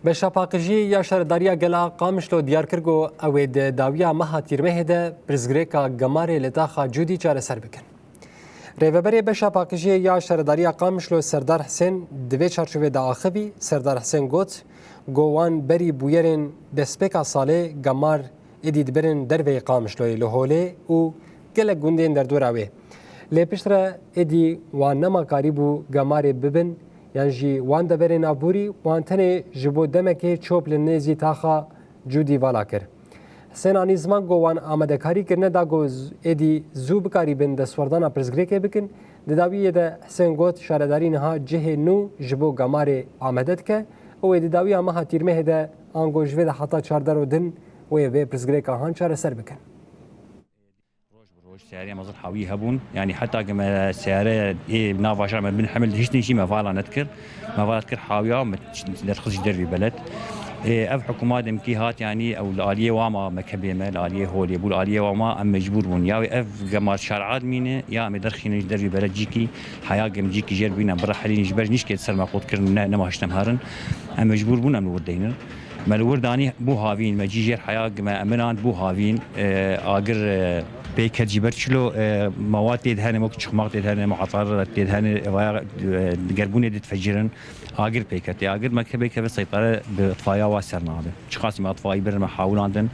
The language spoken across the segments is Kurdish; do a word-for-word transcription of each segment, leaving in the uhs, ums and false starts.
Beşa paqijiyê ya Şaredariya Gela Qamişlo diyar kir ku ew ê di dawiya meha Tîrmehê de pirsgirêka gemarê li taxa Cûdî çareser bikin. Rêveberê Beşa Paqijiyê ya Şaredariya Qamişlo Serdar Hisên di vê çarçovê de axivî. Serdar Hisên got, ku wan berî bûyerên destpêka salê gemar êdî dibirin derveyî Qamişloyê li holê û gelek gundên derdora wê. Lê piştre êdî wan nema karîbû gemarê bibin, yan jî wan deverên avborî wan tenê ji bo demekê çop li nêzî taxa Cûdî vala kir. Hisên anî ziman ku wan amadekarî kirine da ku z-, êdî zû bikarîbin destwerdana pirsgirêkê bikin. Di dawiyê de Hisên got, şaredarî niha cihê nû ji bo gemarê amade dike û ê di dawiya meha Tîrmehê de ango ji vê de heta çar dero din wê vê pirsgirêka han çareser bikin. Roj bi roj seyarê mezin hawî hebûn. Yanî heta ke me seyare ê nava şar me bin hemil hiştin jî me vala nedikir. Me vala dikir hawiya me derxist ji dervî beled. Ê, ev hikûma demkî hat, yanî ew li aliyê wa ma mekebê me, li aliyê holê bû, li aliyê wa ma em mecbûr bûn. Ya wê ev gemar şer'a dimîne, ya em ê derxînin ji dervî beled cîkî heya gem cîkî jêr bîne, em birehilîn ji ber nîşkê di ser me qut kirin, ne, nema hiştem herin. Em mecbûr bûn em li wir deynin. Me li wir danî bû havîn, me cî jêr heya gime emiran bû havîn. E, agir, e, pê ket ji ber çilo, e, mewad tê de hene, wek çixmaq tê de hene, muatar tê de hene, evaya, e, gerbûnê didfecirin. Agir pê ket. Agir mektebê keve seytare bi itfaya wa ser nabe. Çiqasî me itfayî birin me hawlandin.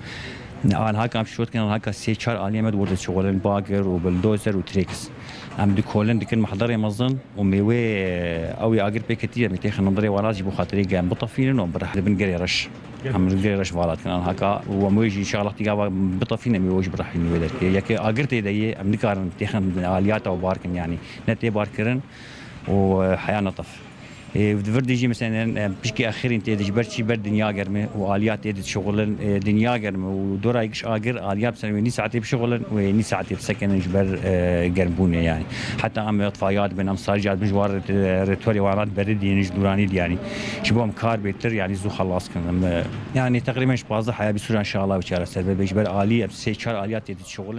Anha kam şot kin, anha ka sê çar aliyê me di wir de şixulin, bagir û bildozer û trêkis. Em dikolin dikin mehderê mezin û mêwê ew ê agir pê ketî em ê têxin hundirê wana jî bo xatirê gem bitefînin û em bireh dibin gerê reş. Em li gerê reş vala dikin anha ka û em wê jî inşallah tîga va bitefînin em ê wê jî birehînin wê derkê. Yekê agir tê de yê em nikarin têxin aliyata û bar kin yanî ne tê bar kirin û, e, heya netef. Ê, di vir de jî, mesela, em pişkî axirîn tê de ji ber çî ber dinya germ e û aliyat tê de dişixulin, e, dinya germ e û dora giş agir aliyat, mesela, wê nî saetê bişixulin, wê nî saetê disekinin ji ber, e, germbûnê, yani. Heta em itfaiya dibin, em sarîca dibin ji wan re, e, re torê wan re berê diyên ji dûranî de, yani. Ji bo em kar bêtir, yani, zû xelas kin. Em, e, yani, teqrîben ji pazdeh heya bîst û inşallah çareser be, ji ber alî, em sê çar aliyat tê de dişixulin.